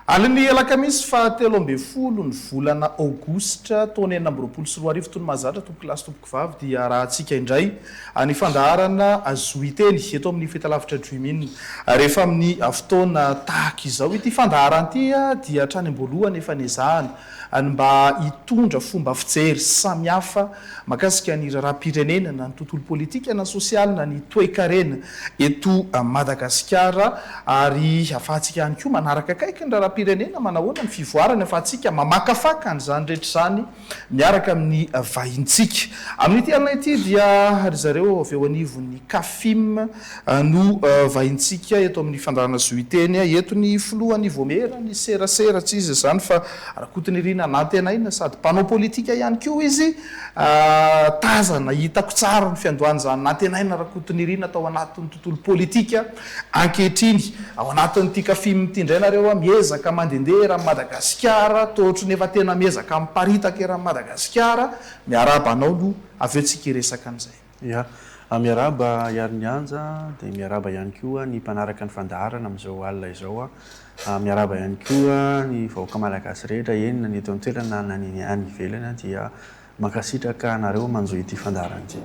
Alin'ny alakamisy faha 13 ny volana aogositra taona 2026 toy ny mahazatra tompokolahy sy tompokovavy dia arahantsika indray ny fandaharana Zo Hiteny eto amin'ny fahitalavitra Dreamin rehefa amin'ny fotoana tahaka izao. Ity fandaharana ity dia hatrany am-boalohany efa nezahana ny mba hitondra fomba fijery samihafa mahakasika ny raharaham-pirenena na ny tontolo politika na sosialy na ny toekarena eto Madagasikara ary ahafahantsika ihany koa manaraka akaiky ny raharaham-pirenena manahoana ny fivoarany ahafahantsika mamakafaka an'izany rehetra izany miaraka amin'ny vahintsika. Amin'ity alina ity dia ry zareo avy eo anivon'ny Cafim no vahintsika eto amin'ny fandaharana Zo Hiteny. Eto ny filohan'ny Voamera ny serasera, tsy iza izany fa Rakotonirina Nantenaina sady mpanao politika ihany koa izy. Tazana, hitako tsara ny fiandohan'izany Nantenaina Rakotonirina tao anatin'ny tontolo politika. Ankehitriny, ao anatin'ity Cafim ity indray nareo miezaka mandehandeha eran'i Madagasikara, toa ohatran'ny efa tena miezaka miparitaka eran'i Madagasikara. Miarahaba anao aloha, avy eo tsika hiresaka an'izay. Ya. Miarahaba Iarinianja, dia miarahaba ihany koa ny mpanaraka ny fandaharana amin'izao alina izao. Miarahaba ihany koa ny vahoaka malagasy rehetra, eny na ny eto an-toerana na ny any ivelany dia mankasitraka anareo manjohy ity fandaharana ity.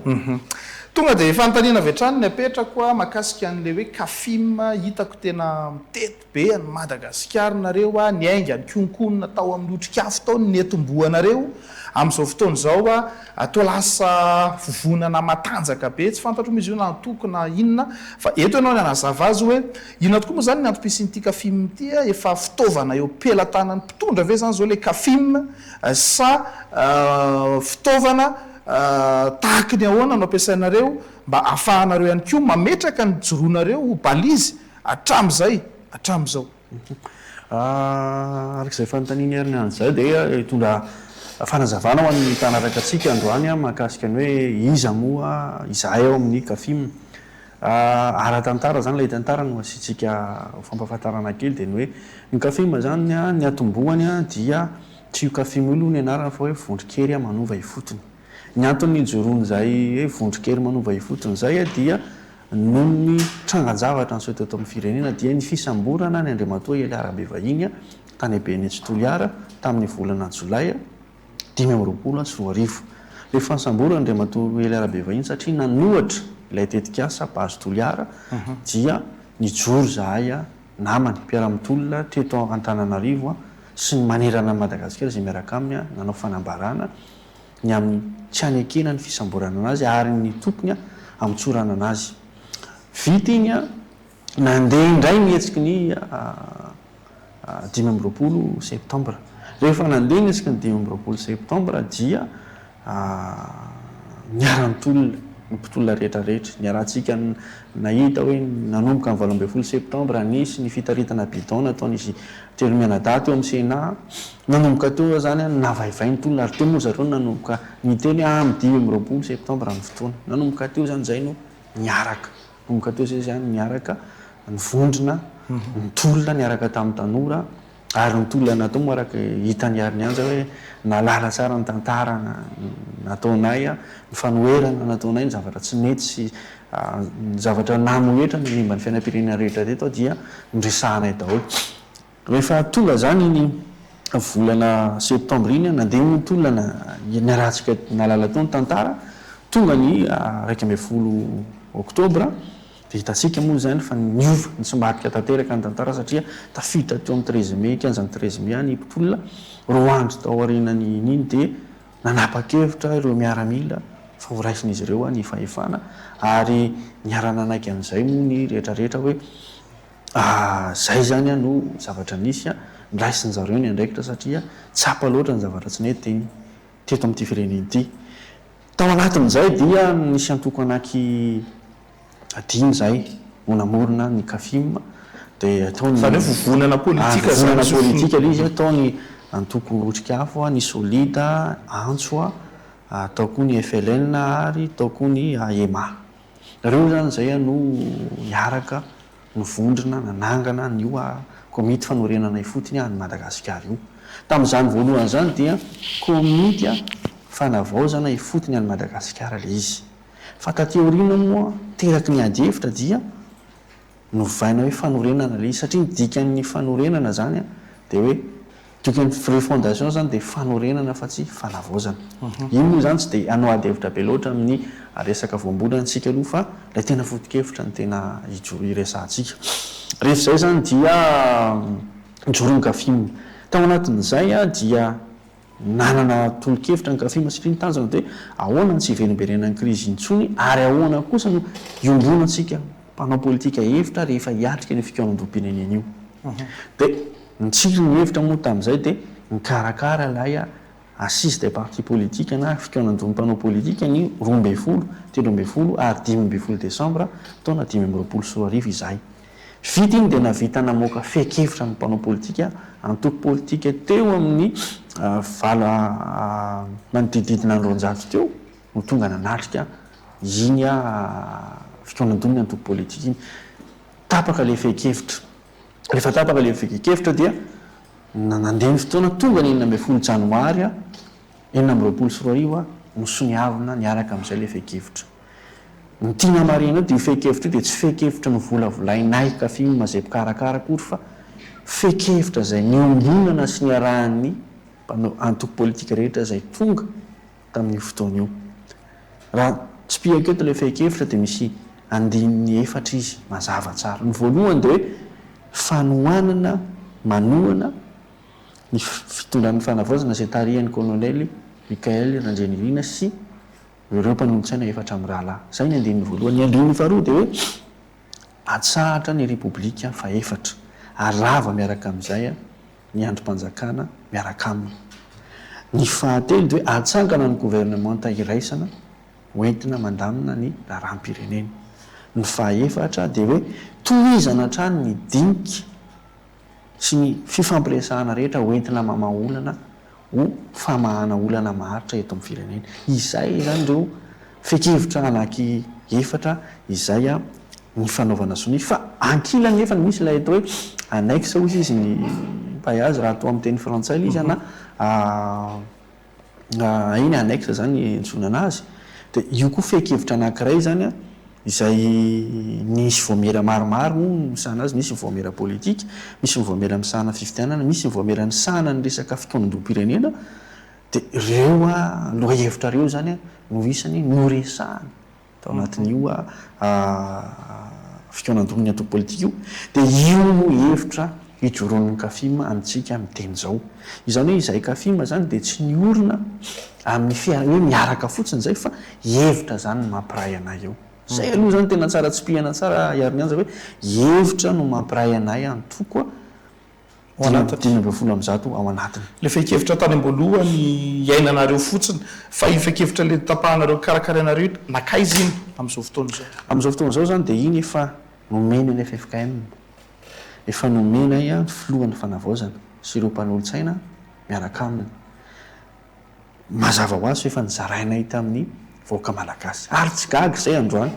Tonga dia fanontaniana avy hatrany ny apetrako mahakasika an'ilay hoe Cafim, hitako tena mitety be an'i Madagasikara nareo a, niainga nikononkonona tao amin'ny otrikafo tao ny netombohanareo, amin'izao fotoana izao a, toa lasa vovonana matanjaka be, tsy fantatro moa izy io na antoko na inona, fa eto ianao ny hanazava azy hoe inona tokoa moa izany ny antom-pisian'ity Cafim ity a, efa fitaovana eo am-pelatanan'ny mpitondra ve izany izao ilay Cafim sa fitaovana tahaky ny ahoana no ampiasainareo mba ahafahanareo ihany koa mametraka ny joroanareo ho balise Hatramin'izay, hatramin'izao. Araka izay fanontanian'i Herinandro izay dia hitondra fanazavana ho an'ny mpanaraka antsika androany mahakasika ny hoe iza moa izahay ao amin'ny Cafim. Ara-tantara izany ilay tantara no asiantsika ho fampahafantarana kely dia ny hoe ny Cafim izany ny atombohany dia tsy io Cafim io aloha ny anarany fa hoe vondron-kery manova ifotony. Ny antony nijoroan'izay hoe vondron-kery manova ifotony izay dia Noho ny trangan-javatra niseho teto amin'ny firenena dia ny fisamborana an'i Andriamatoa Elia Rabevahiny tany Benetsy Toliara tamin'ny volana jolay 2025. Rehefa nosamborina Andriamatoa Elia Rabevahiny satria nanohatra ilay tetikasa Base Toliara dia nijoro izahay namany mpiara-mitolona teto Antananarivo sy ny manerana an'i Madagasikara izay miaraka aminy nanao fanambarana ny amin'ny tsy hanekena ny fisamborana anazy ary ny tokony hamotsorana anazy. Vita iny, nandeha indray ny hetsiky ny 25 septambra. Rehefa nandeha ny hetsiky ny 25 septambra dia niara-nitolona ny mpitolona rehetra rehetra. Niarahantsika nahita hoe nanomboka ny 18 septambra nisy ny fitaritana bidon nataon'izy telo mianadahy teo amin'ny Sénat. Nanomboka teo izany navaivay ny tolona ary teo moa zareo no nanomboka niteny hoe amin'ny 25 septembre ny fotoana. Nanomboka teo izany izay no niaraka. Nanomboka teo izay izany niaraka nivondrona, nitolona niaraka tamin'ny tanora ary ny tolona natao moa araka hitan'i Harinianja hoe nahalala tsara ny tantara nataonay, ny fanoherana nataonay, ny zavatra tsy nety sy ny zavatra namohetra nanimba ny fiainam-pirenena rehetra teto dia noresahanay daholo. Rehefa tonga izany iny volana septembre iny, nandeha moa ny tolona, niarahantsika nahalala teo ny tantara, tonga ny 11 oktobra, dia hitantsika moa izany fa niova, nitsimbadika tanteraka ny tantara satria tafiditra teo amin'ny treize mai, kianjan'ny treize mai ny mpitolona, roa andro tao aorianan'iny dia nanapa-kevitra ireo miaramila fa horaisin'izy ireo ny fahefana ary niara-nanaiky an'izay moa ny rehetra rehetra hoe Zay zany no zavatra nisy, niraisin-jareo ny andraikitra satria tsapa loatra ny zavatra tsy nety teny teto amin'ity firenena ity. Tao anatin'izay dia nisy antoko anaky dimy zay no namorona ny Cafim, dia tao ny. Izany hoe vovonana politika zany. Vovonana politika ilay izy, tao ny antoko Otrikafo, ny Solida, Antso, tao koa ny FLN ary tao koa ny AEMA. Ireo izany izay no niaraka nivondrona nanangana an'io komity fanorenana ifotony an'i Madagasikara io. Tamin'izany voalohany izany dia komity fanavaozana ifotony an'i Madagasikara ilay izy. Fa taty aoriana moa teraky ny ady hevitra dia novaina hoe fanorenana ilay izy satria ny dikan'ny fanorenana izany. Dia hoe dikan'ny refondation izany dia fanorenana fa tsy fanavaozana. Iny moa izany tsy dia hanao ady hevitra be loatra amin'ny resaka voambolana isika aloha fa ilay tena foto-kevitra no tena hijoro hiresahantsika. Rehefa izay izany dia nijoro ny Gafim. Tao anatin'izay dia nanana tolo-kevitra ny Gafim satria ny tanjona dia ahoana no tsy hiverimberenan'ny krizy intsony ary ahoana kosa no hiombonantsika mpanao politika hevitra rehefa hiatrika an'io fikaonandoham-pirenena io. Dia nitsiry ny hevitra moa tamin'izay dia nikarakara ilay assise des partis politiques na fikaonandohan'ny mpanao politika ny 12, 13 ary 15 desambra taona 2025 izahay. Vita iny dia nahavita namoaka fehin-kevitra ny mpanao politika, antoko politika teo amin'ny valo manodidididina ny 200 teo no tonga nanatrika iny fikaonandohan'ny antoko politika iny. Tapaka ilay fehin-kevitra. Rehefa tapaka ilay fehin-kevitra dia nandeha ny fotoana, tonga ny 16 janoary 2026 nosoniavina niaraka amin'izay ilay fehin-kevitra. Ny tiana hamarihana eo dia io fehin-kevitra io dia tsy fehin-kevitra novolavolainay Kafim izay mpikarakara akory fa fehin-kevitra izay niombonana sy niarahan'ny mpanao antoko politika rehetra izay tonga tamin'io fotoana io. Raha tsipihako eto ilay fehin-kevitra dia misy andininy efatra izy mazava tsara. Ny voalohany dia hoe fanohanana manohana ny fitondran'ny fanavaozana izay tarihan'ny Kolonely Michaël Randrianirina sy ireo mpanolotsaina efatra mirahalahy. Izay ny andininy voalohany. Ny andininy faharoa dia hoe atsahatra ny Repoblika fahefatra ary rava miaraka amin'izay ny andrim-panjakana miaraka aminy. Ny fahatelo dia hoe atsangana ny governemanta iraisana hoentina mandamina ny raharaham-pirenena. Ny fahaefatra dia hoe tohizana hatrany ny dinika sy ny fifampiresahana rehetra hoentina mamaha olana ho famahana olana maharitra eto amin'ny firenena. Izay izany ireo fehin-kevitra anaky efatra izay nifanaovana sonia. Fa ankilany nefa misy ilay atao hoe annexe hozy izy ny mpahay azy raha atao amin'ny teny frantsay ilay izy na iny annexe izany iantsoana anazy. Dia io koa fehin-kevitra anankiray izany izay nisy vaomiera maromaro moa nisahana azy, nisy ny vaomiera politika, misy ny vaomiera misahana fifidianana, misy ny vaomiera nisahana ny resaka fikaonandoham-pirenena, dia ireo lohahevitra ireo izany no isany noresahana tao anatin'io fikaonandohan'ny antoko politika io, dia io no hevitra ijoroan'ny Cafim amintsika miteny izao. Izany hoe izahay Cafim izany dia tsy niorina amin'ny fiara hoe miaraka fotsiny izay fa hevitra izany no mampiray anay eo. Izay aloha izany tena tsara tsipihana tsara Iarinianja hoe hevitra no mampiray anay antoko Ao anatiny. 115 ao anatiny. Ilay fehin-kevitra tany am-boalohany iainanareo fotsiny fa io fehin-kevitra ilay notapahanareo karakarainareo iny nankaiza iny amin'izao fotoana izao? Amin'izao fotoana izao izany dia iny efa nomena ny ffkm. Efa nomenay ny filohan'ny fanavaozana sy ireo mpanolotsaina miaraka aminy. Mazava ho azy fa efa nozarainay tamin'ny vahoaka malagasy. Ary tsy gaga izay androany.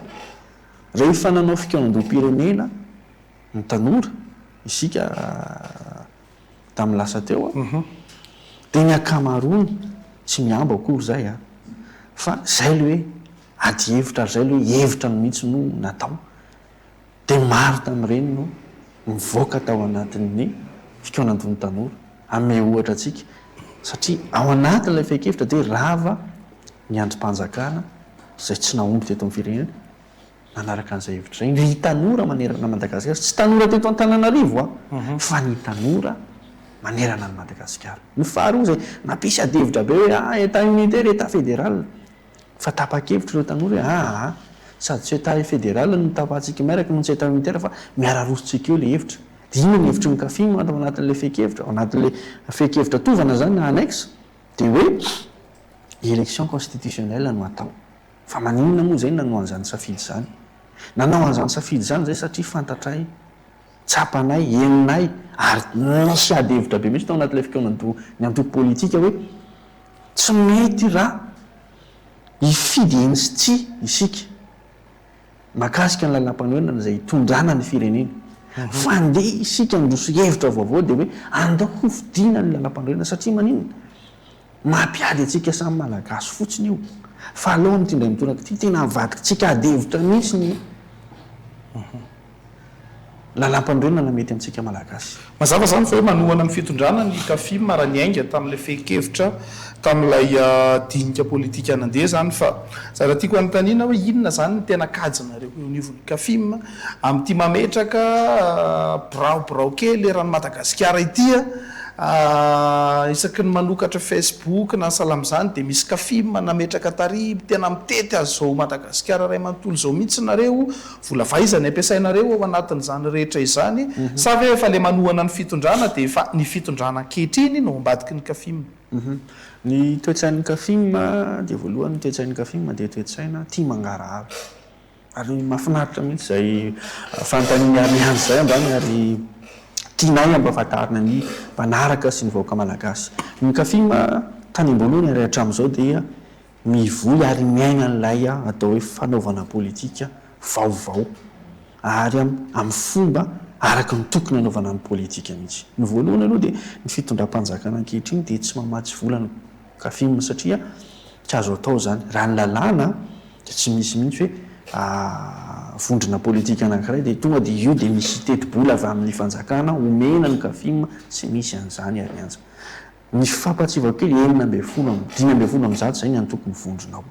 Rehefa nanao fikaonandoham-pirenena ny tanora isika tamin'ny lasa teo dia ny ankamaroany tsy mihambo akory izay fa izay ilay hoe adihevitra ary izay ilay hoe hevitra mihitsy no natao. Dia maro tamin'ireny no nivoaka tao anatin'ny fikaonandohan'ny tanora. Hanome ohatra antsika, satria ao anatin'ilay fehin-kevitra dia rava ny andrim-panjakana izay tsy nahomby teto amin'ny firenena nanaraka an'izay hevitra izay. Ny tanora manerana an'i Madagasikara, tsy tanora teto Antananarivo an, fa ny tanora manerana an'i Madagasikara. Ny faharoa izay nampisy adihevitra be hoe ah, Etat unitaire, Etat fédéral. Fa tapa-kevitra ireo tanora hoe aa, sady tsy Etat fédéral no tapahantsika miaraka no tsy Etat unitaire fa miara-rosotsika eo ilay hevitra. Dia inona ny hevitry ny Cafim ao anatin'ilay fehin-kevitra, ao anatin'ilay fehin-kevitra tovana izany na annexe? Dia hoe élection constitutionnelle no atao. Fa maninona moa izay no nanao an'izany safidy izany? Nanao an'izany safidy izany izay satria fantatray, tsapanay, henonay ary nisy ady hevitra be mihitsy tao anatin'ilay fikaonan-doha ny antoko politika hoe Tsy mety raha hifidy eny sy tsia isika mahakasika ny lalàmpanorenana izay hitondrana ny firenena. Fa andeha isika handroso hevitra vaovao dia hoe andao hofidiana ny lalàmpanorenana satria maninona? Mampiady antsika samy Malagasy fotsiny io. Fa aleo amin'ity indray mitoraka ity tena avadikitsika ady hevitra mihitsy ny. Lalàmpanorenana mety amintsika Malagasy. Mazava izany fa hoe manohana ny fitondrana ny Cafim raha niainga tamin'ilay fehin-kevitra tamin'ilay dinika politika nandeha izany fa zara tiako hanontaniana hoe inona izany ny tena kajinareo eo anivon'ny Cafim amin'ity mametraka birao birao kely eran'i Madagasikara ity a! Isaky ny manokatra Facebook na ny sahala amin'izany dia misy Cafim nametraka tary tena mitety azy izao Madagasikara iray manontolo izao mihitsy nareo. Vola avy aiza ny ampiasainareo ao anatin'izany rehetra izany? Sa ve efa le manohana ny fitondrana dia efa ny fitondrana ankehitriny no ambadiky ny Cafim? Ny toe-tsain'ny Cafim dia voalohany ny toe-tsain'ny Cafim dia toe-tsaina tia mangarahara. Ary mahafinaritra mihitsy izay fanontanian'i Ariane izay angambany ary tianay hampahafantarina ny mpanaraka sy ny vahoaka malagasy. Ny Cafim tany am-boalohany ary hatramin'izao dia mivoy ary miaina an'ilay atao hoe fanaovana politika vaovao ary amin'ny fomba araka ny tokony hanaovana ny politika mihitsy. Ny voalohany aloha dia ny fitondram-panjakana ankehitriny dia tsy mamatsy vola ny Cafim satria tsy azo atao izany. Raha ny lalàna dia tsy misy mihitsy hoe vondrona politika anankiray dia tonga dia io dia misy tetibola avy amin'ny fanjakana omena ny Cafim, tsy misy an'izany ary anja. Ny fampahatsiahivako kely, 116 amby, 115 izay ny antoko mivondrona ao.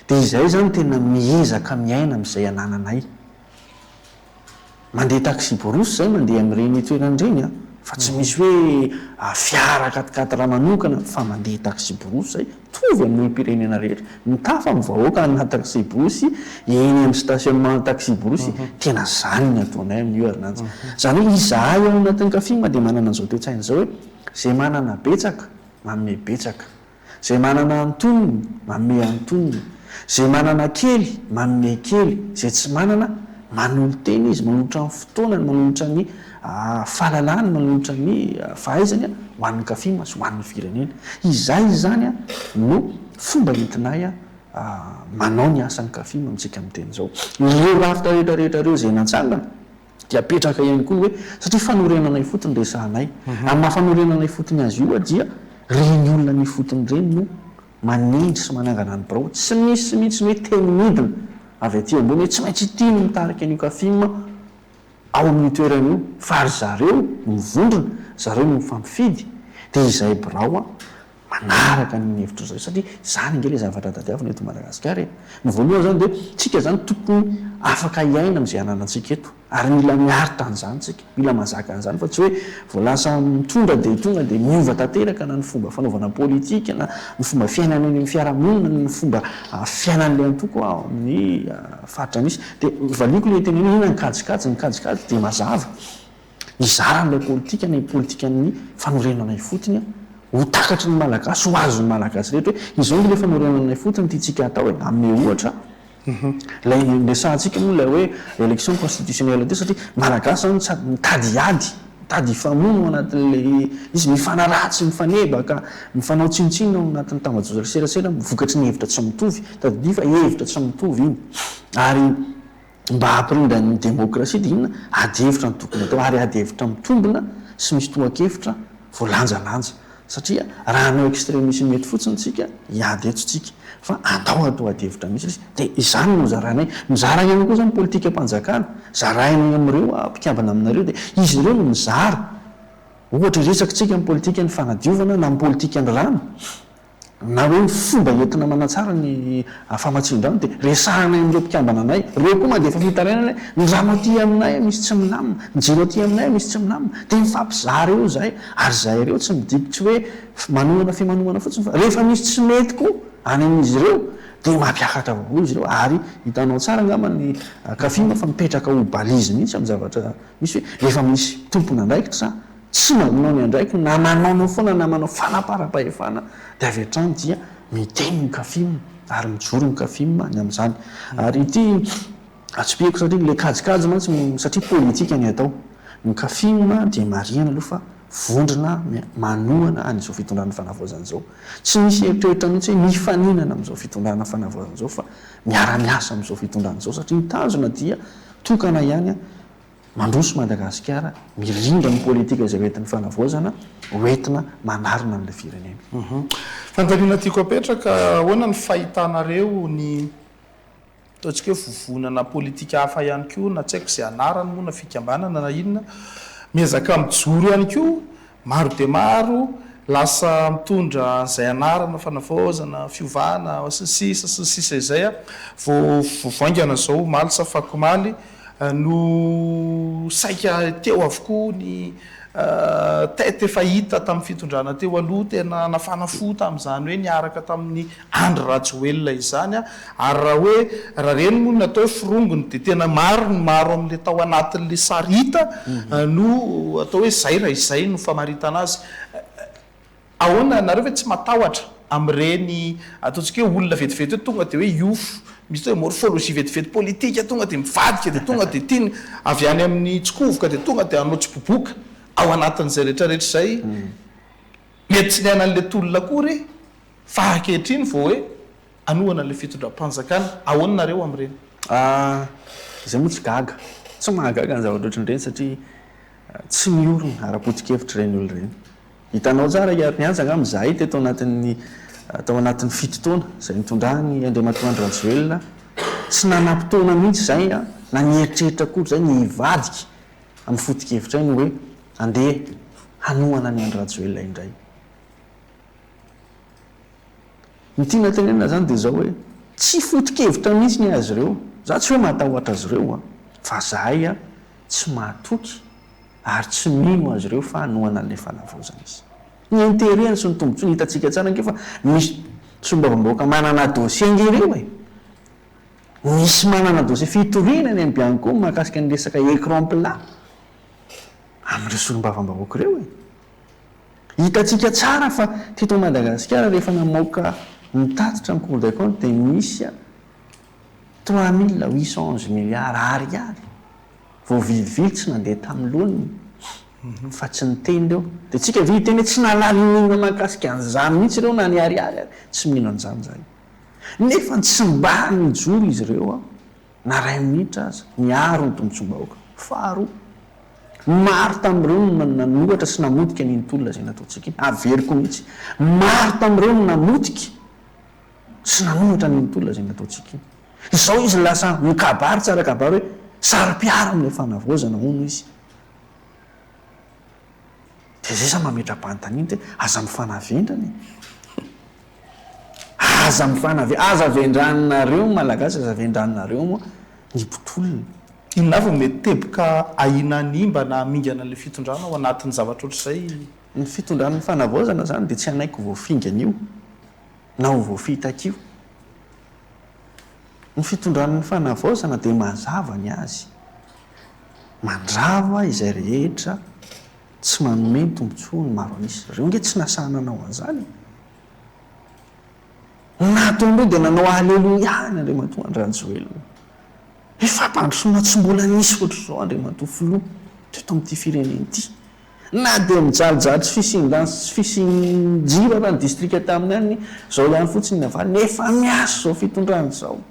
Dia izay izany tena miezaka miaina amin'izay anananay. Mandeha taxi-brousse izay mandeha amin'ireny toerana ireny an, fa tsy misy hoe fiara quatre-quatre manokana fa mandeha taxi-brousse izay, mitovy amin'ny olom-pirenena rehetra. Mitafa amin'ny vahoaka anaty taxi-brousse, eny amin'ny stationnement taxi-brousse, tena izany ny ataonay amin'io ary nanja. Izany hoe izahay ao anatin'ny Cafim dia manana an'izao toe-tsaina izao hoe, izay manana betsaka, manome betsaka. Izay manana antonony, manome antonony. Izay manana kely, manome kely. Izay tsy manana, manolo-tena izy, manolotra ny fotoanany, manolotra ny fahalalany, manolotra ny fahaizany ho an'ny Cafim sy ho an'ny firenena. Izay izany no fomba entinay manao ny asan'ny Cafim amintsika miteny izao. Ireo rafitra rehetra rehetra ireo izay natsangana dia apetraka ihany koa ny hoe, satria fanorenana ifotony resahanay. Amin'ny maha fanorenana ifotony azy io dia ireny olona any ifotony ireny no manendry sy manangana ny birao. Tsy misy mihitsy ny hoe teny midina avy aty ambony hoe tsy maintsy ity no mitarika an'io Cafim ao amin'io toerana io fa ry zareo no mivondrona, zareo no mifampifidy dia izay birao manaraka an'iny hevitra izay satria izany ange ilay zavatra tadiavina eto Madagasikara e! Ny voalohany izany dia tsika izany tokony afaka hiaina amin'izay ananantsika eto ary mila miaritra an'izany tsika, mila mahazaka an'izany fa tsy hoe vao lasa mitondra dia tonga dia miova tanteraka na ny fomba fanaovana politika na ny fomba fiainana eny amin'ny fiarahamonina na ny fomba fiainan'ilay antoko ao amin'ny faritra misy. Dia valiako ilay teneno hoe inona ny kajikajy, ny kajikajy dia mazava. Mizara an'ilay politika ny politikan'ny fanorenana ifotony ho takatry ny Malagasy, ho azon'ny Malagasy rehetra hoe izao ange ilay fanorenana ifotony tiantsika hatao e, hanome ohatra aho. Ilay niresahantsika moa ilay hoe élection constitutionnelle teo satria Malagasy izany sady mitady hiady, mitady hifamono ao anatin'ilay izy, mifanaratsy, mifanebaka, mifanao tsinontsinona ao anatin'ny tambajotra serasera vokatry ny hevitra tsy mitovy. Tadidio fa hevitra tsy mitovy iny. Ary Mba hampirindra ny demokrasia dia inona? Ady hevitra no tokony atao ary ady hevitra mitombina sy misy tohan-kevitra voalanjalanja satria raha hanao extremisme eto fotsiny tsika hiady eto tsika fa andao atao ady hevitra mihitsy ilay izy dia izany no zarainay. Mizara ihany koa izany politikam-panjakana, zarainay amin'ireo mpikambana aminareo dia izy ireo no mizara. Ohatra hiresaka tsika amin'ny politikan'ny fanadiovana na amin'ny politikan'ny rano. Na hoe ny fomba entina manatsara ny famatsian-drano dia resahanay amin'ireo mpikambana anay. Ireo koa mandefa fitarainana hoe ny rano aty aminay misy tsy milamina, ny jiro aty aminay misy tsy milamina. Dia mifampizara eo izahay. Ary izahay ireo tsy midiky tsy hoe manohana fimanohana fotsiny fa rehefa misy tsy mety koa any amin'izy ireo dia mampiakatra vaovao izy ireo. Ary hitanao tsara angamba ny Cafim fa mipetraka ho balise mihitsy amin'ny zavatra misy hoe rehefa misy tompon'andraikitra Tsy manao ny andraikiny na manaonao foana na manao fanaparam-pahefana dia avy hatrany dia miteny ny Cafim ary mijoro ny Cafim ny amin'izany. Ary ity atsipihiko satria ilay kajikajy mantsy satria politika ny atao. Ny Cafim dia marihana aloha fa vondrona manohana an'izao fitondrana fanavaozana izao. Tsy misy eritreritra mihitsy hoe mifaninana amin'izao fitondrana fanavaozana izao fa miara-miasa amin'izao fitondrana izao satria ny tanjona dia tokana ihany Mandroso Madagasikara, mirindra ny politika izay hoentin'ny fanavaozana, hoentina manarina an'ilay firenena. Fanontaniana tiako apetraka, ahoana ny fahitanareo ny ataontsika hoe vovonana politika hafa ihany koa na tsy haiko izay anarany moa na fikambanana na inona miezaka mijoro ihany koa Maro dia maro lasa mitondra an'izay anarana fanavaozana, fiovana, sy ny sisa sy ny sisa izay vao vao haingana izao omaly sa afakomaly no saika teo avokoa ny tête efa hita tamin'ny fitondrana teo aloha tena nafana fo tamin'izany hoe niaraka tamin'ny Andry Rajoelina izany ary raha hoe raha ireny moa no atao hoe forongony dia tena maro ny maro amin'ilay tao anatin'ilay sary hita no atao hoe izay raha izay no famaritana azy. Ahoana, nareo ve tsy matahotra amin'ireny ataontsika hoe olona vetivety hoe tonga dia hoe hiofo, misy hoe morphologie vetivety politika tonga dia mivadika dia tonga dia tiany avy any amin'ny tsikovoka dia tonga dia hanao tsiboboka ao anatin'izay rehetrarehetra izay mety tsy niaina an'ilay tolona akory Fa ankehitriny vao hoe hanohana an'ilay fitondram-panjakana. Ahoana nareo amin'ireny? Ah, izay moa tsy gaga. Tsy mahagaga ny zavatra ohatran'ireny satria tsy miorina ara-poto-kevitra ireny olona ireny. Hitanao tsara i Harinianja angamba izahay teto anatin'ny tao anatin'ny fito taona izay nitondrany Andriamatoa Andry Rajoelina, tsy nanam-potoana mihitsy izahay na nieritreritra akory izay ny hivadika amin'ny foto-kevitray ny hoe andeha hanohana an'i Andry Rajoelina indray. Ny tiana tenenina zany dia zao hoe, tsy foto-kevitra mihitsy ny azy ireo, za tsy hoe matahotra azy ireo an, fa zahay an tsy mahatoky ary tsy mino azy ireo fa hanohana an'ilay fanavaozana izy. Ny intérêt-ny sy ny tombotsoany, hitantsika tsara ange fa misy solombavambahoaka manana dossier ange ireo e! Misy manana dossier fitoriana any amin'ny Bianco mahakasika ny resaka écran plat amin'ireo solombavambahoaka ireo e! Hitantsika tsara fa teto Madagasikara rehefa namoaka ny tatitra ny Cour des comptes dia nisy 3811 milliards ariary voavilivily tsy nandeha tamin'ny laoniny fa tsy niteny ireo. Dia tsika ve hiteny hoe tsy nahalala inona mahakasika an'izany mihitsy ireo na ny ariary ary? Tsy mino an'izany izahay. Nefa tsy mba nijoro izy ireo na iray minitra aza niaro ny tombontsoam-bahoaka. Faharoa, maro tamin'ireo no nanoratra sy namotika an'iny tolona izay nataontsika iny. Averiko mihitsy, maro tamin'ireo no namotika sy nanoratra an'iny tolona izay nataontsika iny. Izao izy lasa mikabary tsara kabary hoe saro-piaro amin'ilay fanavaozana hono izy. Dia izay za mametra-panontaniana hoe aza mifanavendrana e! Aza mifanave, aza vendraninareo ny Malagasy, aza vendraninareo moa ny mpitolona. Inona avy no mety teboka ahiana hanimba na hamingana an'ilay fitondrana ao anatin'ny zavatra ohatr'izay? Ny fitondran'ny fanavaozana izany dia tsy hanaiky ho voafingan'io na ho voafitak'io. Ny fitondran'ny fanavaozana dia mazava ny azy, mandrava izay rehetra tsy manome ny tombontsoa ny maro an'isa. Ireo ange tsy nasahy nanao an'izany e! Ny nataon'ireo dia nanao Aleloia any Andriamatoa Andry Rajoelina. Hoe fampandrosoana tsy mbola nisy ohatr'izao Andriamatoa Filoha teto amin'ity firenena ity. Na dia mijalijaly tsy fisian-drano sy tsy fisian-jiro ara ny distrika tamin'ny any, izao ihany fotsiny ny navaliny, efa miasa izao fitondrana izao.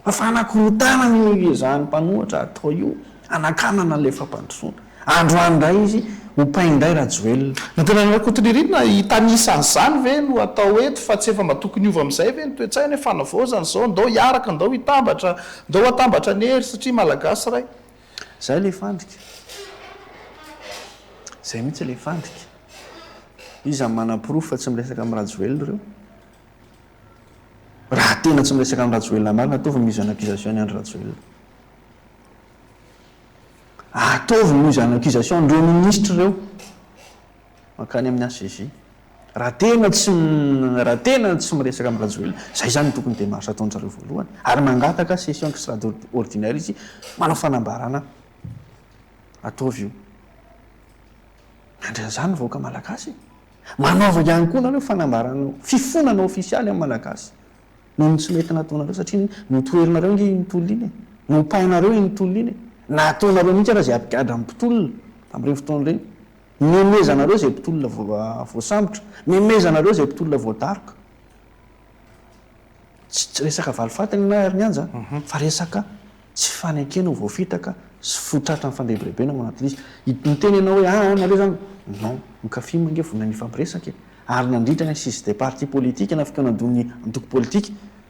Fa fanakorontanana io iezahan'ny mpanohatra atao io hanakanana an'ilay fampandrosoana. Androany indray izy hopainy indray Rajoelina. Nantenaina Rakotonirina, hitanisa an'izany ve no atao eto fa tsy efa mba tokony hiova amin'izay ve ny toe-tsaina hoe fanavaozana izao, ndao hiaraka, ndao hitambatra, ndao hatambatra ny hery satria Malagasy iray. Zay ilay fandrika. Zay mihitsy ilay fandrika. Iza no manaporofo fa tsy miresaka amin'i Rajoelina ireo? Raha tena tsy miresaka amin'i Rajoelina marina, ataovy mise en accusation an'i Andry Rajoelina. Ataovy mise en accusation an'ireo minisitra ireo mankany amin'ny HCJ. Raha tena tsy raha tena tsy miresaka amin'i Rajoelina, izay izany no tokony démarche ataon-dry zareo voalohany. Ary mangataka session extraordinaire izy manao fanambarana ataovy io. Miandry an'izany ny vahoaka malagasy e. Manaova ihany koa nareo fanambarana fifonana ofisialy amin'ny Malagasy noho ny tsy mety nataonareo satria notoherinareo ange iny tolona iny e! Nompainareo iny tolona iny e! Nataonareo mihitsy ara izay hampigadra ny mpitolona tamin'ireny fotoana ireny. Memezanareo izay mpitolona voasambotra, memezanareo izay mpitolona voadaroka. Tsy resaka valifaty ny anah ry Nyanja fa resaka tsy fanekena ho voafitaka sy fo tratran'ny fandrebirebena ao anatin'izy. Miteny ianao hoe aa nareo zany, non, ny Cafim ange vonona ny hifampiresaka e! Ary nandritra ny assises des partis politiques na fikaonandohan'ny antoko politika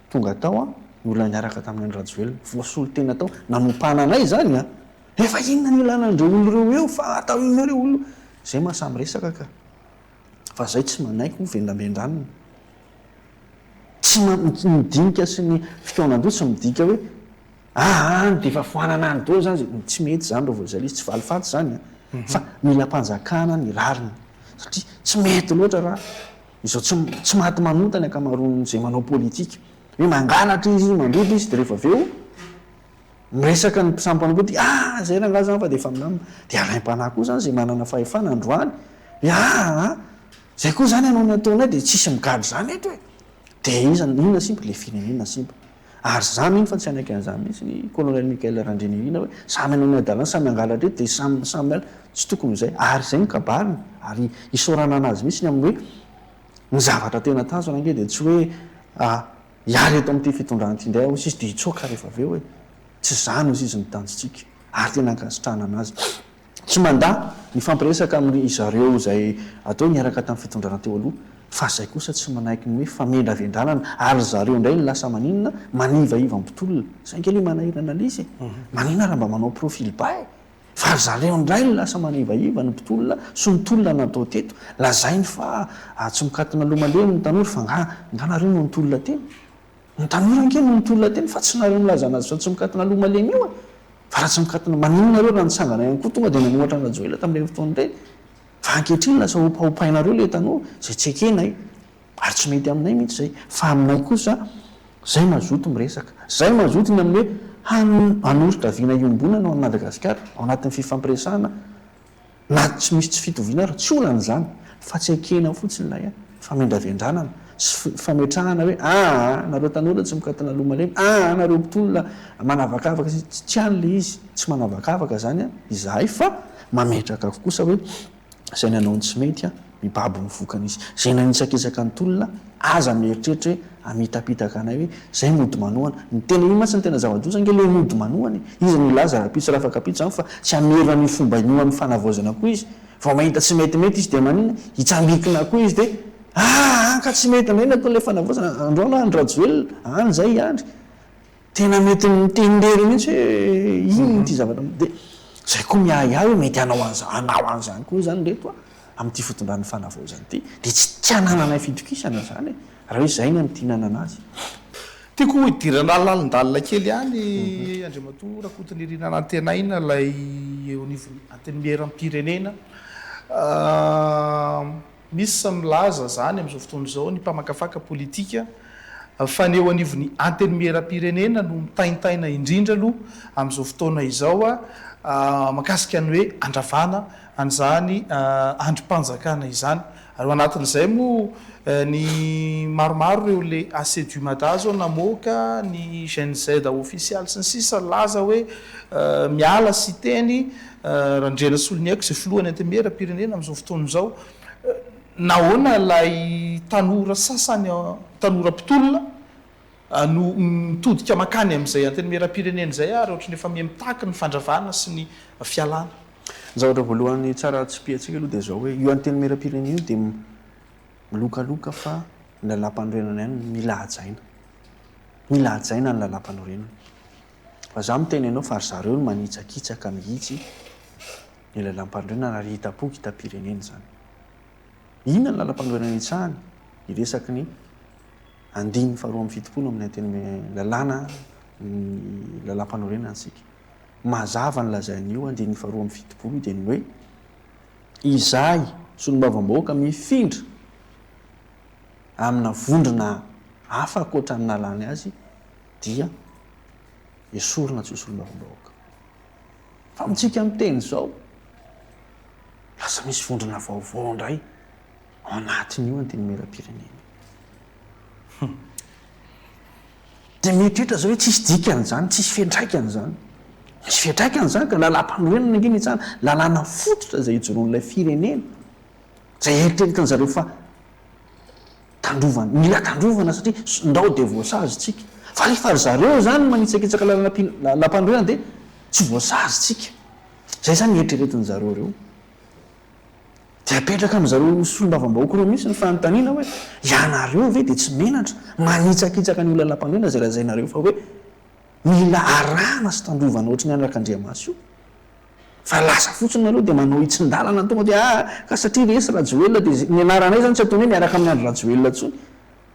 tonga tao an! ny olona niaraka tamin'i Andry Rajoelina, voasolo tena tao, nanompana anay izany an! Efa inona no ilana an'ireo olona ireo eo fa atao inona ireo olona ireo? Zay maha samy resaka ka! Fa zay tsy manaiky ho vendrambendranina. Tsy ma, ny dinika sy ny fikaonan-doha tsy midika hoe aa any dia efa foanana any daholo izany zay, tsy mety izany raha vao izay ilay izy, tsy valifaty izany an! Fa mila ampanjakana ny rariny satria tsy mety loatra raha izao tsy tsy maty manota ny ankamaroan'izay manao politika hoe mangalatra izy, mandroba izy dia rehefa avy eo Miresaka ny samy mpanao politika, ah zay rangahy zany fa dia efa milamina. Dia alaim-panahy koa zany zay manana fahefana androany hoe ah ah zay koa zany hanao ny ataonay dia tsisy migadra zany eto e. Dia iza, inona simba? Ilay firenena simba. Ary za mino fa tsy hanaiky an'izany mihitsy ny Colonel Michael Randrianirina hoe samy hanao ny hadalany, samy hangalatra eto dia samy samy miala. Tsy tokony ho izay. Ary izay no kabariny. Ary isaorana anazy mihitsy ny amin'ny hoe ny zavatra tena tanjona ange dia tsy hoe ah Hiala eto amin'ity fitondrana ity indray aho hoy izy dia hitsoaka rehefa avy eo e! Tsy izany hoy izy ny tanjontsika ary tena ankasitrahana anazy. Tsy mandà nifampiresaka amin-dry zareo izay atao hoe niaraka tamin'ny fitondrana teo aloha fa izay kosa tsy manaiky ny hoe famendravendranana ary ry zareo indray no lasa maninona? Manivaiva mpitolona. Izay ange ilay manahirana ilay izy e! Maninona raha mba manao profil bas e! Fa ry zareo indray no lasa manivaiva ny mpitolona sy ny tolona natao teto. Lazainy fa tsy mikatona loha malemy ny tanora fa nga nga nareo no nitolona teny? Ny tanora ange no nitolona teny fa tsy nareo milaza anazy fa tsy mikatona loha malemy io e! Fa raha tsy mikatona maninona nareo raha nitsangana ihany koa tonga dia nanohatra an'i Rajoelina tamin'ireny fotoana ireny? Fa ankehitriny lasa opaopainareo ilay tanora izay tsy ekenay. Ary tsy mety aminay mihitsy izay. Fa aminay kosa, izay mazoto miresaka. Izay mazoto ny amin'ny hoe hanoritra vina iombonana ho an'i Madagasikara, ao anatin'ny fifampiresahana, na tsy misy tsy fitoviana ary, tsy olana izany. Fa tsy ekena fotsiny ilay famendravendranana sy fametrahana hoe aa nareo tanora tsy mikatona loha malemy, aa nareo mpitolona manavakavaka, tsy any ilay izy. Tsy manavakavaka izany izahay fa mametraka kosa hoe Izay nanao ny tsy mety, mibaby ny vokany izy. Izay nanitsakitsaka ny tolona, aza mieritreritra hoe hamitapitaka anay hoe izay mody manohana. Ny tena io mantsy no tena zava-doza ange ilay mody manohana e! Iza no hilaza rahampitso rahafakampitso izany fa tsy hamerina an'io fomba io amin'ny fanavaozana koa izy. Vao mahita tsy metimety izy dia maninona? Hitsambikina koa izy dia aa ka tsy mety indray ny ataon'ilay fanavaozana, androany Andry Rajoelina, any izay i Andry. Tena mety miteny irery mihitsy hoe inona ity zavatra dia zay koa miahiahy hoe mety hanao an'izany hanao an'izany koa izany ireto a amin'ity fitondran'ny fanavaozana ity dia tsy tsy anananay fitokisana izany e raha hoe izay ny hamintinana anazy. Tiako hidirana lalindalina kely ihany Andriamatoa Rakotonirina Nantenaina ilay eo anivon'ny Antenimierampirenena. Misy milaza izany amin'izao fotoana izao ny mpamakafaka politika fa ny eo anivon'ny Antenimierampirenena no mitaintaina indrindra aloha amin'izao fotoana izao mahakasika ny hoe handravana an'izany andrim-panjakana izany. Ary ao anatin'izay moa ny maromaro ireo le AC du Mada zao namoaka ny Gen Z ofisialy sy ny sisa nilaza hoe miala Siteny Randrianasoloniaiko izay filohan'ny Antenimierampirenena amin'izao fotoana izao. Nahoana ilay tanora sasany, tanora mpitolona no mitodika mankany amin'izay Antenimierampirenena izay ary ohatran'ny efa miha mitaky ny fandravana sy ny fialana? Ny zavatra voalohany tsara tsipihantsika aloha dia izao hoe io Antenimierampirenena io dia milokaloka fa ny lalàmpanorenana ihany no mila hajaina. Mila hajaina ny lalàmpanorenana. Fa za miteny anao fa ry zareo no manitsakitsaka mihitsy ny lalàmpanorenana ary hitam-poko hitam-pirenena izany. Inona ny lalàmpanorenana itsahany? Ny resaky ny andininy faharoa amby 70 amin'ny antenimiera lalàna ny lalàmpanorenana isika. Mazava ny lazain'io andininy faharoa amby 70 io dia ny hoe izahay solombavambahoaka mifindra amina vondrona hafa ankoatra ny nalany azy dia esorina tsy ho solombavambahoaka. Fa amintsika miteny izao, lasa misy vondrona vaovao indray ao anatin'io antenimierampirenena io. Dia mieritreritra izao hoe tsisy dikany izany, tsisy fiantraikany izany. Misy fiantraikany izany ka, lalàmpanorenana ange ny hitsahana, lalàna fototra izay ijoroan'ilay firenena, izay eritreretin-dry zareo fa Tandrovana, mila tandrovana satria ndrao dia voasazy tsika. Fa rehefa ry zareo izany no manitsakitsaka lalàmpanorenana dia tsy voasazy tsika. Izay izany eritreretin-dry zareo ireo. Dia apetraka amin'izareo solombavambahoaka ireo mihitsy ny fanontaniana hoe, ianareo ve dia tsy menatra manitsakitsaka ny olalampanorenana izay lazainareo fa hoe mila arahana sy tandrovana ohatry ny anakandriamaso io? Fa lasa fotsiny nareo dia manao hitsin-dalana tonga dia aa ka satria resy Rajoelina dia ny anaranay izany tsy ataony hoe miaraka amin'i Andry Rajoelina intsony.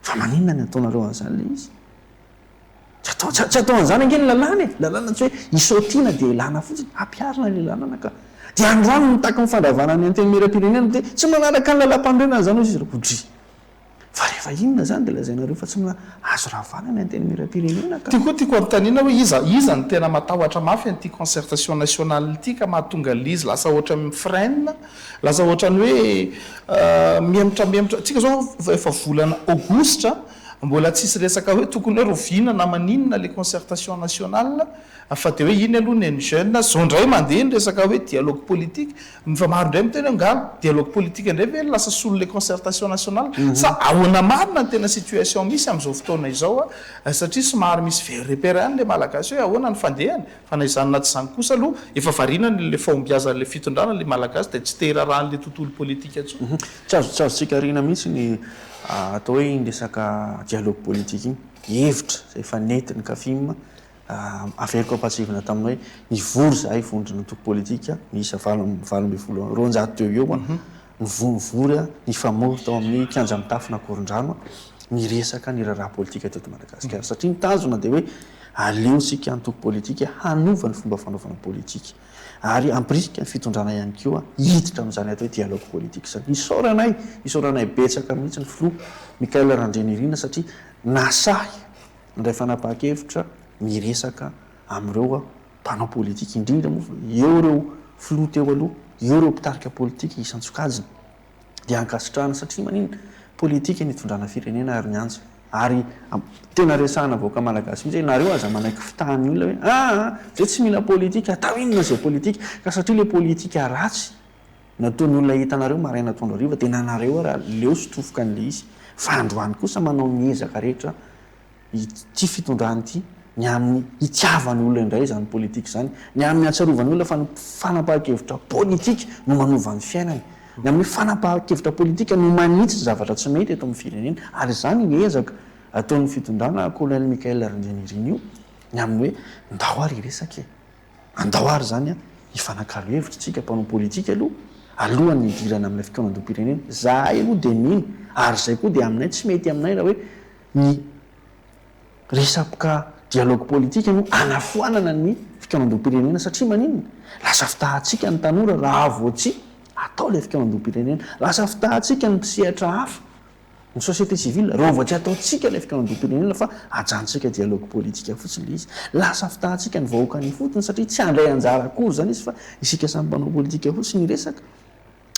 Fa maninona ny ataonareo an'izany ilay izy? Tsy atao tsy atao an'izany ange ny lalàna e! Lalàna tsy hoe isaotiana dia elana fotsiny, ampiharina ilay lalàna ka. Dia androany mitaky ny fandravana ny antenimierampirenena dia tsy manaraka ny lalàmpanorenana izany hoy izy ireo. Odry! Fa rehefa inona izany dia lazainareo fa tsy mila azo ravana ny antenimierampirenena ka. Ty koa tiako anontaniana hoe iza iza no tena matahotra mafy an'ity concertation nationale ity ka mahatonga an'ilay izy lasa ohatran'ny mi-freine, lasa ohatran'ny hoe mihemotra mihemotra. Tsika zao efa volana aogositra Mbola tsisy resaka hoe tokony hoe roviana na maninona le concertation nationale fa de hoe iny aloha ny jeunes, zao ndray mandeha ny resaka hoe dialogue politique, fa maro ndray miteny hoe nga dialogue politique ndray ve lasa solon'le concertation nationale sa ahoana marina ny tena situation misy amin'izao fotoana izao satria somary misy very repère ihany le malagasy hoe ahoana ny fandehany fa na izany na tsy izany kosa aloha efa variana ny le fahombiazan'le fitondrana le malagasy de tsy te hiraharaha an'le tontolo politika intsony. Tsy azo tsy azontsika ariana mihitsy ny atao hoe iny resaka dialogue politique iny. Hevitra izay efa nentin'ny Cafim, averiko ampahatsiahivina tamin'ny hoe nivory izahay vondron'antoko politika miisa 218 teo ho eo, nivory, nifamory tao amin'ny kianja mitafon'Ankorondrano niresaka ny raharaha politika teto Madagasikara. Satria ny tanjona dia hoe aleontsika antoko politika hanova ny fomba fanaovana politika. Ary hampirisika ny fitondrana ihany koa hiditra amin'izany atao hoe dialogue politique izany. Isaoranay, isaoranay betsaka mihitsy ny filoha Michaël Randrianirina satria nasahy nandray fanapahan-kevitra miresaka amin'ireo mpanao politika, indrindra moa fa eo ireo filoha teo aloha, eo ireo mpitarika politika isan-tsokajiny. Dia ankasitrahana satria maninona? Politika ny hitondrana firenena ary ny anja. Ary tena resahana vahoaka malagasy mihitsy hoe nareo aza manaiky fitahan'ny olona hoe aa zay tsy mila politika, atao inona zay politika? Ka satria le politika ratsy nataon'ny olona hitanareo maraina atoandro hariva dia na nareo ary leo sy tofoka an'le izy. Fa androany kosa manao ny ezaka rehetra ity fitondrana ity, ny amin'ny hitiavan'ny olona indray izany politika izany, ny amin'ny hahatsiarovan'ny olona fa ny fanapahan-kevitra politika no manova ny fiainany, ny amin'ny fanapahan-kevitra politika no manitsy ny zavatra tsy mety eto amin'ny firenena, ary izany ny ezaka ataon'ny fitondrana Colonel Michaël Randrianirina io, ny amin'ny hoe ndao ary hiresaka e! Andao ary izany hifanakalo hevitra isika mpanao politika aloha, alohan'ny hidirana amin'ilay fikaonandoham-pirenena. Izahay aloha dia mino, ary izay koa dia aminay tsy mety aminay raha hoe ny resaka dialogue politique no hanafoanana ny fikaonandoham-pirenena satria maninona? Lasa fitahantsika ny tanora raha vao tsy atao ilay fikaonandoham-pirenena. Lasa fitahantsika ny mpisehatra hafa, ny société civile, raha vao tsy ataontsika ilay fikaonandoham-pirenena fa ajanontsika dialogue politique fotsiny ilay izy. Lasa fitahantsika ny vahoaka any ifotony satria tsy handray anjara akory izany izy fa isika samy mpanao politika fotsiny hiresaka.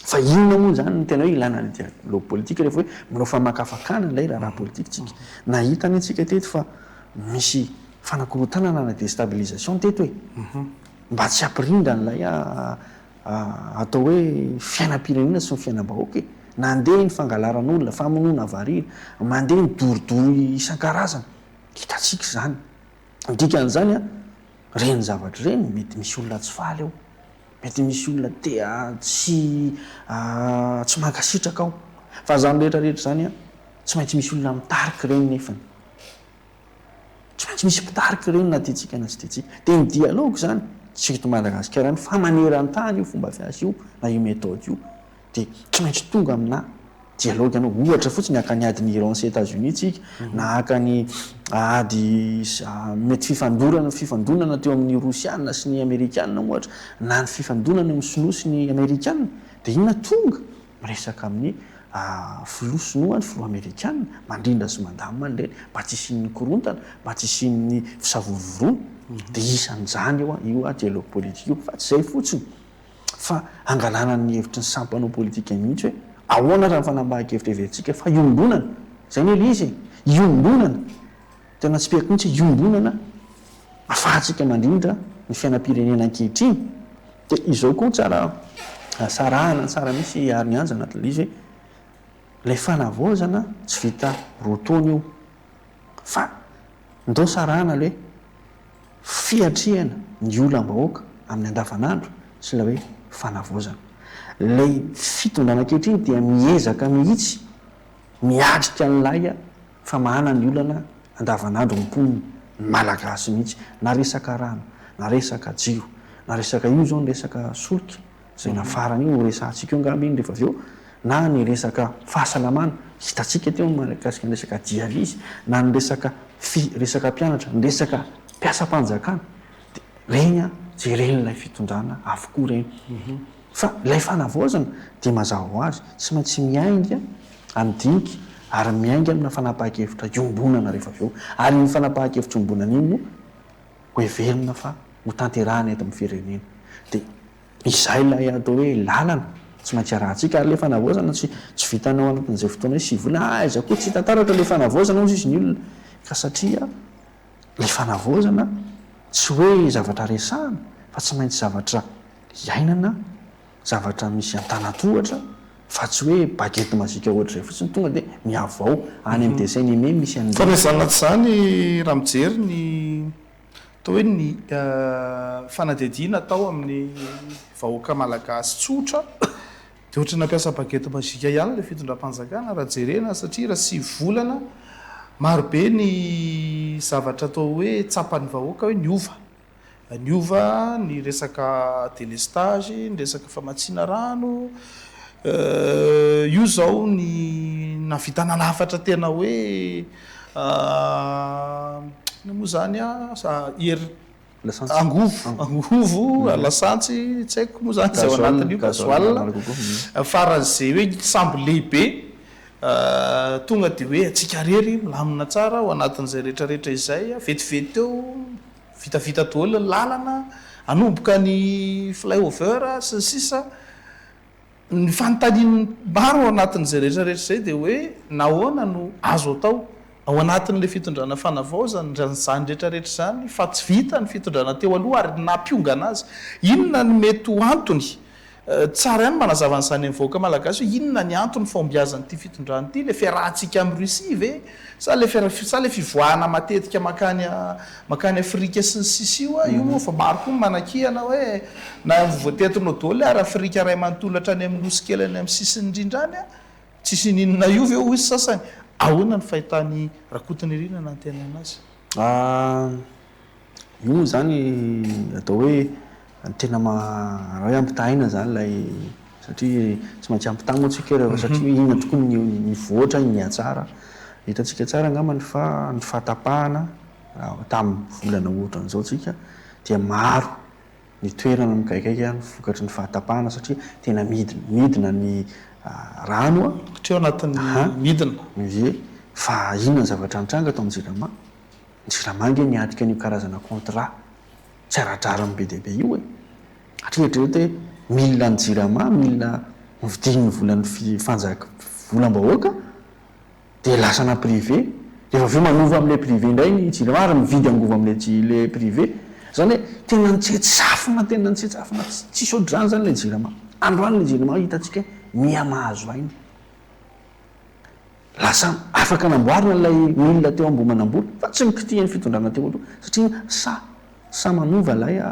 Fa inona moa izany no tena hoe ilana ny dialogue politique rehefa hoe manao famakafakana ilay raharaha politika tsika? Nahita anie tsika teto fa misy fanakorontanana na destabilisation teto e! Mba tsy hampirindra an'ilay atao hoe fiainam-pirenena sy ny fiainam-bahoaka e! Nandeha ny fangalaran'olona, famonoana varira, mandeha ny dorodoro isan-karazany. Hitantsika izany. Ny dikan'izany an, ireny zavatra ireny mety misy olona tsy faly ao. Mety misy olona te tsy tsy mankasitraka ao. Fa izany rehetra rehetra izany an, tsy maintsy misy olona mitarika ireny nefany. Tsy maintsy misy mpitarika ireny na tiantsika na tsy tiantsika. Dia ny dialogue izany, tsy eto Madagasikara ihany fa maneran-tany io fomba fiasa io na io méthode io. Dia tsy maintsy tonga aminà dialogue ianao. Ohatra fotsiny haka ny adin'i Iran sy Etats-Unis tsika, na haka ny ady mety fifandorana, fifandonana teo amin'ny Rosiana sy ny Amerikana ohatra, na ny fifandonana eo amin'ny Sinoa sy ny Amerikana. Dia inona tonga? Miresaka amin'ny filoha Sinoa ny filoha Amerikana, mandrindra sy mandamina an'ireny mba tsy hisian'ny korontana, mba tsy hisian'ny fisavorovoroana. Dia isan'izany io io dialogue politique io. Fa tsy izay fotsiny. fa hangalana ny hevitry ny samy mpanao politika mihitsy hoe ahoana raha ny fanapahan-kevitra heverintsika fa iombonana, izay anie ilay izy e, iombonana, tena tsipihako mihitsy hoe iombonana afahantsika mandrindra ny fiainam-pirenena ankehitriny. Dia izao koa tsara sarahana tsara mihitsy ary ny anja anatin'ilay izy hoe ilay fanavaozana tsy vita roa taona io fa ndao sarahana ilay hoe Fiatrehana ny olam-bahoaka amin'ny andavanandro sy ilay hoe fanavaozana. Ilay fitondrana ankehitriny dia miezaka mihitsy miatrika an'ilay famahana ny olana andavanandro ny mponina, ny Malagasy mihitsy, na resaka rano, na resaka jiro, na resaka io izao ny resaka solika izay nafarana io, horesahantsika eo angamba iny rehefa avy eo, na ny resaka fahasalamana, hitantsika teo ny mahakasika ny resaka dialyse, na ny resaka fi, resaka mpianatra, ny resaka mpiasam-panjakana, dia ireny an, jeren'ilay fitondrana avokoa ireny. Fa ilay fanavaozana dia mazava ho azy, tsy maintsy miainga amin'ny dinika ary miainga amina fanapahan-kevitra iombonana rehefa avy eo. Ary iny fanapahan-kevitra iombonana iny no hoheverina fa hotanterahina eto amin'ny firenena. Dia izay ilay atao hoe lalana tsy maintsy arahantsika. Ary ilay fanavaozana tsy tsy vitan'ny ao anatin'izay fotoana hoe 9 volana, aiza koa tsy hita taratra ilay fanavaozana hozy izy ny olona. Ka satria ilay fanavaozana tsy hoe zavatra resahana fa tsy maintsy zavatra iainana, zavatra misy antanantohatra fa tsy hoe baguette magique ohatr'izay fotsiny tonga dia mihavao any amin'ny dessin animé misy an'ireny. Fa na izany na tsy izany raha mijery ny atao hoe ny fanadihadiana atao amin'ny vahoaka malagasy tsotra dia ohatran'ny nampiasa baguette magique ihany ilay fitondram-panjakana raha jerena satria raha 9 volana marobe ny zavatra atao hoe tsapan'ny vahoaka hoe niova. Niova ny resaka délestage, ny resaka famatsiana rano, io izao ny nahavita nanafatra tena hoe inona moa izany an, hery, angovo, angovo, lasantsy, tsy haiko moa izany izay ao anatin'io, gasoil, faran'izay hoe sambo lehibe tonga dia hoe antsika irery milamina tsara ao anatin'izay rehetra rehetra izay, vetivety teo. Vitavita daholo ny lalana, hanomboka ny fly over sy ny sisa Ny fanontanian'ny maro ao anatin'izay rehetra rehetra izay dia hoe nahoana no azo atao ao anatin'ilay fitondrana fanavaozana izany rehetra rehetra izany fa tsy vita ny fitondrana teo aloha ary nampiongana azy. Inona no mety ho antony? Tsara ihany manazava an'izany amin'ny vahoaka malagasy hoe inona ny antony fahombiazan'ity fitondrana ity, ilay fiarahantsika amin'i Russie ve sa ilay fiara sa ilay fivoahana matetika mankany mankany Afrika sy ny sisa io, io moa efa maro koa ny manakihana hoe na voatetinao daholo ary Afrika iray manontolo hatrany amin'ny nosy kely any amin'ny sisiny indrindra any, tsisy n'inona io ve hoy sasany, ahoana ny fahitan'i Rakotonirina Nantenaina azy? Io moa izany atao hoe tena raha hoe ampitahaina izany ilay satria tsy maintsy ampitaha moa tsika rehefa satria hoe inona tokoa ny nivoatra, ny nihatsara. Hitantsika tsara angambany fa ny fahatapahana raha tamin'ny volana ohatran'izao tsika dia maro ny toerana mikaikaika ny vokatry ny fahatapahana satria tena midina midina ny rano an. Hatreo anatin'ny midina. Ie, fa inona ny zavatra nitranga tao amin'ny Jirama? Ny Jirama ange niatrika an'io karazana contrat tsy ara-drariny be dia be io e! Satria eritrereto hoe milina an'ny Jirama, milina novidian'ny volan'ny fanjak volam-bahoaka dia lasana privé, rehefa avy eo manova amin'ilay privé indray ny Jirama ary mividy angovo amin'ilay ilay privé. Izany hoe tena nitsetsafina, tena nitsetsafina tsisy ohatr'izany izany ilay Jirama. Androany ilay Jirama hitantsika hoe miha mahazo aina. Lasa afaka namboarina ilay milina teo Ambohimanambola fa tsy nokitihan'ny fitondrana teo aloha satria sahy sahy manova ilay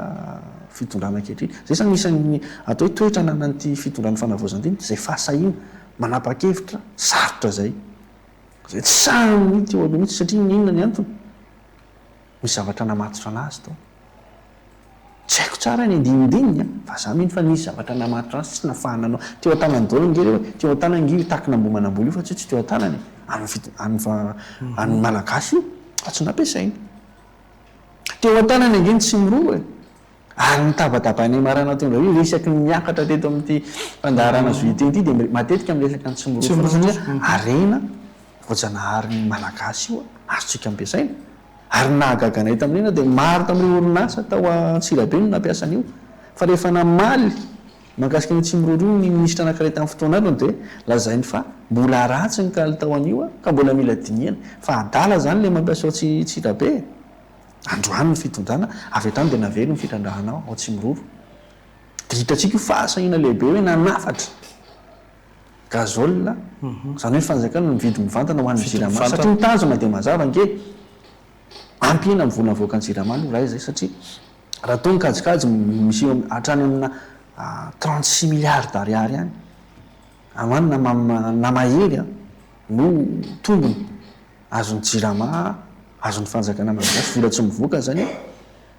fitondrana ankehitriny. Izay izany isan'ny atao hoe toetra ananan'ity fitondran'ny fanavaozana ity, izay fahasahiana manapa-kevitra sarotra izay. Izay tsy sahin'ny teo aloha mihitsy satria n'inona ny antony? Misy zavatra namatotra anazy tao. Tsy haiko tsara ny andinindininy an, fa za mino fa nisy zavatra namatotra azy tsy nafahana nanao. Teo an-tanany daholo ange ireo e, teo an-tanany ange io takina Ambohimanambola io fa tsy hoe tsy teo an-tanany e, an'ny fit- an'ny fa an'ny Malagasy io fa tsy nampiasainy. Teo an-tanany ange ny Tsimiroro e, ary ny tabatabainay maraina teo indray io resaky ny miakatra teto amin'ity fandaharana Zo Hiteny ity dia matetika miresaka ny Tsimiroro foana satria harena voajanaharin'ny Malagasy io azontsika ampiasaina. Ary ny nahagaga anay tamin'iny dia maro tamin'ireo orinasa tao Antsirabe no nampiasa an'io. Fa rehefa namaly mahakasika an'io Tsimiroro io ny minisitra anankiray tamin'ny fotoan'androny dia lazainy fa mbola ratsy ny kalitao an'io ka mbola mila dinihana. Fa adala izany ilay mampiasa ao Antsirabe e! Androany ny fitondrana, avy hatrany dia naveriny ny fitrandrahana ao Tsimiroro. Dia hitantsika io fahasahiana lehibe hoe nanafatra. Gazole, izany hoe ny fanjakana no mividy mivantana ho an'ny Jirama satria ny tanjona dia mazava ange, hampihena ny vola avoakan'ny Jirama aloha raha izay satria raha toa ny kajikajy misy eo hatrany amina 36 milliards d'ariary any ho any na na mahery no tombony azon'ny Jirama, azon'ny fanjakana malagasy, vola tsy mivoaka izany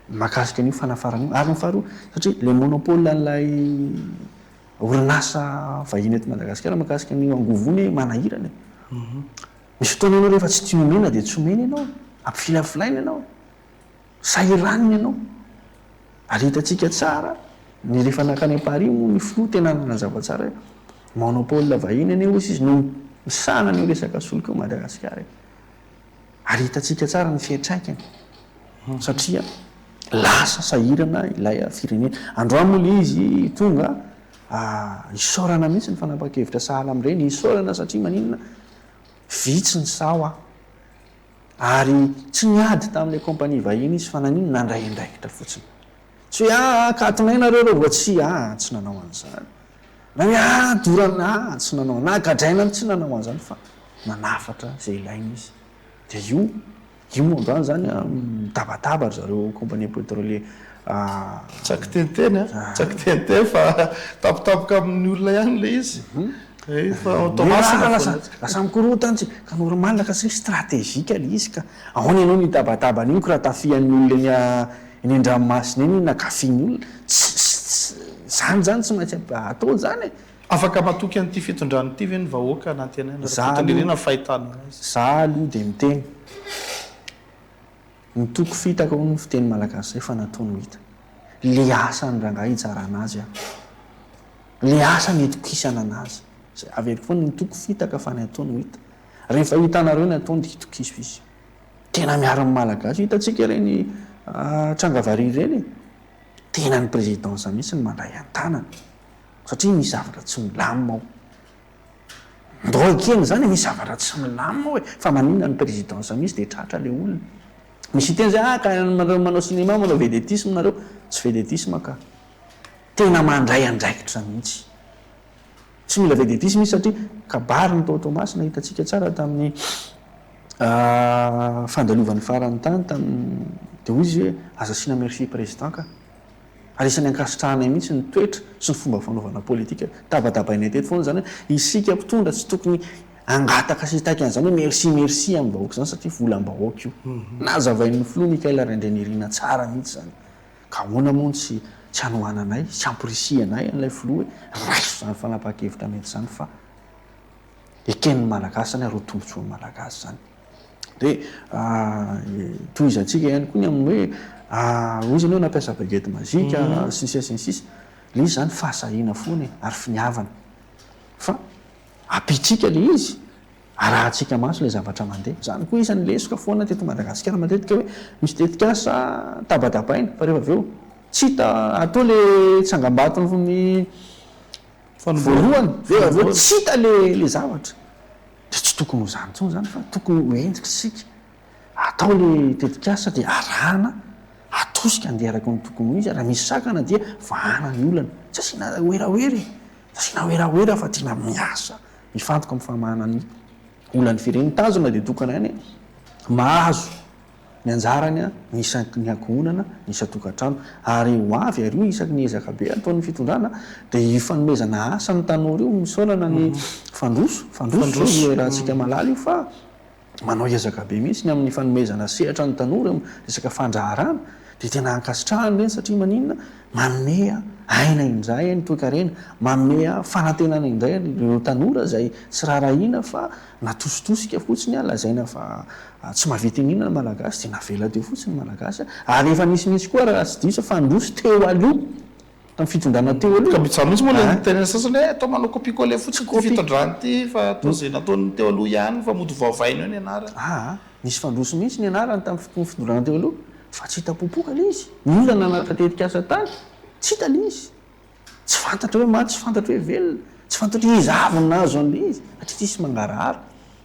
mahakasika an'io fanafarana io. Ary ny faharoa, satria ilay monopole an'ilay orinasa vahiny eto Madagasikara mahakasika an'io angovo io anie manahirana e. Misy fotoana ianao rehefa tsy tia omena dia tsy omena ianao, ampifilafilaina ianao, sahiranina ianao. Ary hitantsika tsara ny rehefa nankany Paris moa ny filoha tena nanazava tsara hoe monopole vahiny anie hozy izy no misahana an'io resaka solika io Madagasikara e. Ary hitantsika tsara ny fiantraikany satria lasa sahirana ilay firenena. Androany moa ilay izy tonga isaorana mihitsy ny fanapahan-kevitra sahala amin'ireny, isaorana satria maninona? Vitsy ny saho ary tsy niady tamin'ilay compagnie vahiny izy fa naninona? Nandray andraikitra fotsiny. Tsy hoe aa akatonay nareo reo vao tsy aa tsy nanao an'izany. Na hoe aa dorana aa tsy nanao na gadraina tsy nanao an'izany fa nanafatra izay ilaina izy. Dia io io moa androany izany an, mitabataba ry zareo compagnie pétrolier. Tsy akiteniteny an, tsy akiteniteny fa tampotampoka amin'ny olona ihany ilay izy. Fa ao Toamasina lasa lasa mikorontana tsy ka normal ka satria stratégique ilay izy ka. Ahoana ianao no hitabataba an'iny ko raha tafihan'ny olona eny eny an-dranomasina eny na kafian'ny olona. Tsy tsy izany izany tsy maintsy atao izany e. Afaka matoky an'ity fitondrana ity ve ny vahoaka nantenaina Za Rakotonirina aloha fahitana azy? Za aloha dia miteny. Ny toko fitaka hono ny fiteny malagasy zay fa nataony ho hita. Le asany rangahy hitsarana azy an. Le asany hitokisana anazy. Zay averiko foana ny toko fitaka fa ny ataony ho hita. Rehefa hitanareo ny ataony dia itokiso izy. Tena miaro ny malagasy. Hitantsika ireny tranga variry ireny e. Tena ny présidence mihitsy no mandray an-tanana. Satria misy zavatra tsy milamina ao. Ndao ekena izany e, misy zavatra tsy milamina ao e, fa maninona ny présidence misy dia tratra ilay olona. Misy hiteny izay, ah ka nareo manao cinéma manao vedettisme nareo, tsy vedettisme ka. Tena mandray andraikitra mihitsy. Tsy mila vedettisme izy satria kabary ny tao Toamasina, hitantsika tsara tamin'ny fandalovany farany tany tamin'ny, dia hoy izy hoe aza asiana merci président ka. Ary isan'ny ankasitrahanay mihitsy ny toetra sy ny fomba fanaovana politika. Tabatabainay teto foana izany hoe isika mpitondra tsy tokony hangataka sy hitaky an'izany hoe merci merci amin'ny vahoaka izany satria volam-bahoaka io. Nazavain'ny filoha Michaël Randrianirina tsara mihitsy izany. Ka ahoana moa no tsy tsy hanohananay sy hamporisihanay an'ilay filoha hoe raiso izany fanapahan-kevitra mety izany fa eken'ny Malagasy izany ary ho tombontsoan'ny Malagasy izany. Dia tohizantsika ihany koa ny amin'ny hoe hoy izy anie nampiasa baguette magique sy ny sisa sy ny sisa. Ilay izy izany fahasahiana foana e, ary finiavana. Fa ampiantsika ilay izy, arahantsika maso ilay zavatra mandeha. Izany koa isan'ny lesoka foana teto Madagasikara matetika hoe misy tetikasa tabatabaina fa rehefa avy eo tsy hita, atao ilay tsangambaton'ny voalohany, rehefa avy eo tsy hita ilay zavatra. Dia tsy tokony ho izany intsony izany fa tokony ho hentitra isika. Atao ilay tetikasa dia arahana, atosika handeha araka ny tokony ho izy, raha misy sakana dia vahana ny olana. Tsy asiana werawera e! Tsy asiana werawera fa tena miasa, mifantoka amin'ny famahana ny olan'ny firenena. Ny tanjona dia tokana ihany hoe mahazo. Ny anjarany ny isaky ny ankohonana, ny isan-tokantrano. Ary ho avy ary io isaky ny ezaka be ataon'ny fitondrana dia io fanomezana asa ny tanora io, misaorana ny Fandroso, Fandroso io iarahantsika malala io fa manao ezaka be mihitsy ny amin'ny fanomezana sehatra ny tanora eo amin'ny resaka fandraharahana dia tena ankasitrahana ireny satria maninona? Manome aina indray ny toekarena, manome fanantenana indray ireo tanora izay tsy raharahiana fa natositosika fotsiny, lazaina fa tsy mahavita inona ny Malagasy dia navela teo fotsiny ny Malagasy ary efa nisy mihitsy koa raha tsy diso fa handroso teo aloha tamin'ny fitondrana teo aloha. Ka izany mihitsy moa ilay nitenenan'ny sasany hoe atao manao copie coller fotsiny ity fitondrana ity fa atao izay nataon'ny teo aloha ihany fa mody vaovaina eo ny anarany. Aa, nisy fandroso mihitsy ny anarany tamin'ny fitondrana teo aloha fa tsy hita popoka ilay izy. Ny olona nanaraka tetikasa tany tsy hita ilay izy. Tsy fantatra hoe maty, tsy fantatra hoe velona, tsy fantatra hoe iza avy no nahazo an'ilay izy satria tsisy mangarahara.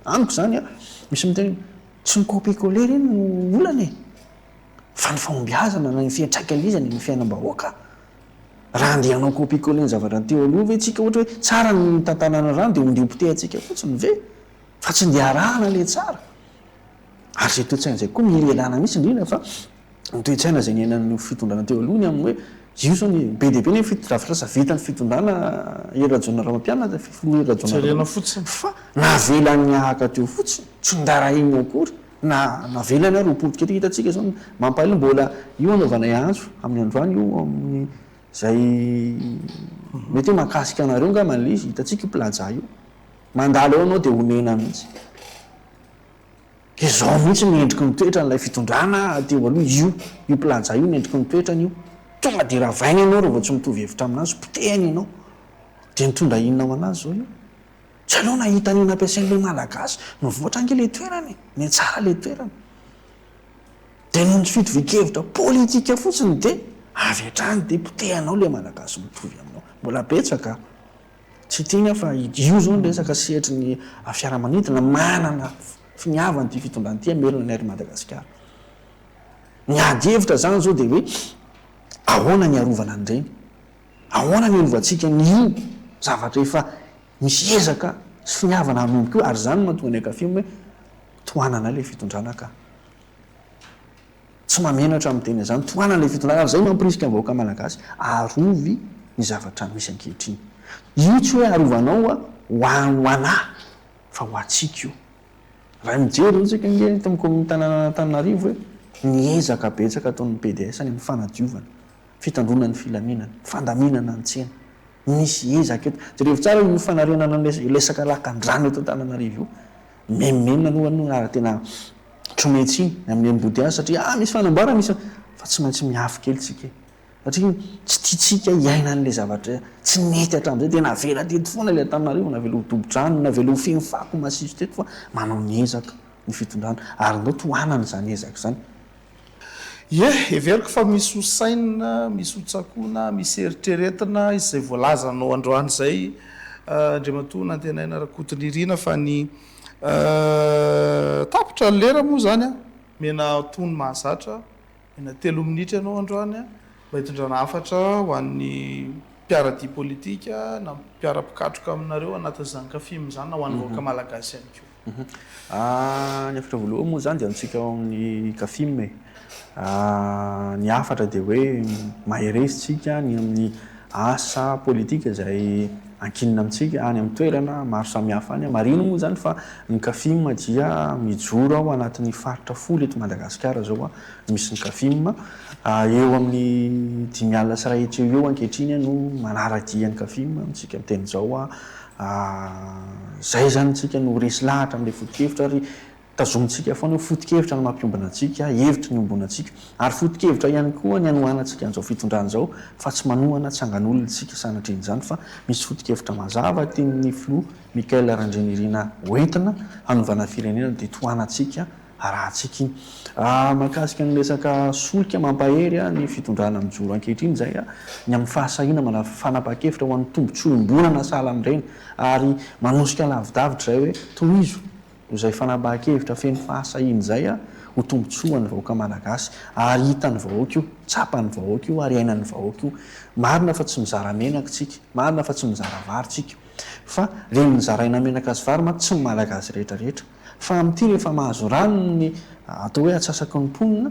Amiko izany an, misy miteny hoe tsy ny copier coller ireny no olana e! Fa ny fahombiazana na ny fiantraikan'ilay izy any amin'ny fiainam-bahoaka. Raha handeha hanao copier coller ny zavatra teo aloha ve tsika ohatra hoe tsara ny nitantanana rano dia ho ndeha hopotehantsika fotsiny ve? Fa tsy ndeha arahana ilay tsara. Ary izay toe-tsaina izay koa mila ialana mihitsy indrindra fa ny toe-tsaina izay niainan'ny fitondrana teo aloha ny amin'ny hoe. Io zao ny, be dia be ny fotodrafitrasa vitan'ny fitondrana Hery Rajaonarimampianina, filoha Hery Jerena fotsiny. Fa navelany nihahaka teo fotsiny, tsy noraharahiany akory, na navelany ary ho potika teo. Hitantsika zao ny mampalahelo, mbola io anaovanay antso amin'ny androany io amin'ny izay mety hoe mahakasika anareo angamba ilay izy, hitantsika io plaza io. Mandalo eo ianao dia onena mihitsy. Izao mihitsy ny endriky ny toetran'ilay fitondrana teo aloha, io io plaza io ny endriky ny toetrany io. Tonga dia ravaina ianao raha vao tsy mitovy hevitra aminazy, potehiny ianao. Dia nitondra inona ho anazy izao io? Tsy aleo nahita an'io nampiasain'ilay Malagasy, nivoatra ange ilay toerana e, nihatsara ilay toerana. Dia noho ny tsy fitovian-kevitra politika fotsiny dia avy hatrany dia potehanao ilay Malagasy mitovy aminao. Mbola betsaka. Tsy tiany aho fa io zao ny resaka sehatry ny fiaramanidina manana finiavana ity fitondrana ity hamelona ny Air Madagascar. Ny ady hevitra zany zao dia hoe ahoana ny hiarovana an'ireny? Ahoana ny hiarovantsika an'io zavatra efa misy ezaka sy finiavana hanomboka io ary izany no mahatonga ny Akafim hoe tohanana ilay fitondrana ka. Tsy mahamenatra miteny an'izany, tohanana ilay fitondrana ary izay mampirisika ny vahoaka malagasy, arovy ny zavatra misy ankehitriny. Io tsy hoe arovanao ho ho anà fa ho antsika io. Raha mijery izao tsika ange eto amin'ny kaominina tanànan'Antananarivo hoe ny ezaka betsaka ataon'ny pds any amin'ny fanadiovana, fitandroana ny filaminana, fandaminana ny tsena. Misy ezaka eto. Jerevo tsara io fanarenana ny resaka lakan-drano eto Antananarivo io. Mimenomenona aloha aloha ary tena tsy omen-tsiny ny amin'ny embouteillage satria ah misy fanamboarana misy fa tsy maintsy mihafy kely tsika e. Satria tsy tiantsika hiaina an'ilay zavatra tsy nety hatramin'izay dia navela teto foana ilay Antananarivo, navela ho dobo-drano, navela ho feno fako masiso teto fa manao ny ezaka ny fitondrana ary ndao tohanana izany ezaka izany. Ie, heveriko fa misy ho sainina, misy ho tsakoana, misy eritreretina izay voalazanao androany izay Andriamatoa Nantenaina Rakotonirina fa ny tapitra ny lera moa izany an, mena toy ny mahazatra, mena telo minitra ianao androany an, mba hitondrana hafatra ho an'ny mpiara-dia politika na mpiara-mpikatroka aminareo anatin'izany Cafim izany na ho an'ny vahoaka malagasy ihany koa. Ny hafatra voalohany moa izany dia antsika ao amin'ny Cafim e. Ny hafatra dia hoe mahereza isika ny amin'ny asa politika izay ankinina amintsika any amin'ny toerana maro samihafa any. Marihina moa izany fa ny Cafim dia mijoro ao anatin'ny faritra folo eto Madagasikara izao no misy ny Cafim. Eo amin'ny 150 eo ho eo ankehitriny no manara-dia ny Cafim amintsika miteny izao. Izay izany isika no resy lahatra amin'ilay foto-kevitra ary tazomintsika foana hoe foto-kevitra no mampiombona antsika, hevitra no iombonantsika. Ary foto-kevitra ihany koa ny hanohanantsika an'izao fitondrana izao fa tsy manohana tsangan'olona isika sanatrian'izany fa misy foto-kevitra mazava tian'ny filoha Michael Randrianirina hoentina hanovana firenena dia tohanantsika arahantsika iny. Mahakasika ny resaka solika, mampahery ny fitondrana mijoro ankehitriny izay ny amin'ny fahasahiana manao fanapahan-kevitra ho an'ny tombontsoa iombonana sahala amin'ireny ary manosika lavidavitra izay hoe tohizo izay fanapahan-kevitra feno fahasahiana izay ho tombontsoan'ny vahoaka malagasy ary hitan'ny vahoaka io, tsapan'ny vahoaka io ary iainan'ny vahoaka io. Marina fa tsy mizara menaka isika, marina fa tsy mizara vary isika fa ireny nozaraina menaka sy vary mantsy tsy ny malagasy rehetra rehetra. Fa amin'ity rehefa mahazo rano ny atao hoe atsasaky ny mponina,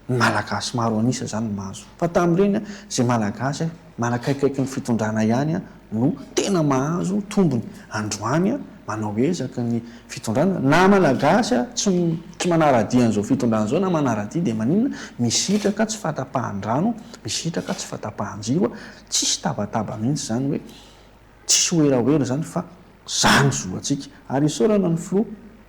ny Malagasy maro an'isa izany no mahazo. Fa tamin'ireny izay Malagasy manakaikaiky ny fitondrana ihany no tena mahazo tombony. Androany manao ezaka ny fitondrana, na Malagasy tsy tsy manara-dia an'izao fitondrana izao na manara-dia dia maninona? Misitraka tsy fahatapahan-drano, misitraka tsy fahatapahan-jiro, tsisy tabataba mihitsy izany hoe Tsisy werawera zany fa zany zo antsika. Ary isaorana ny filoha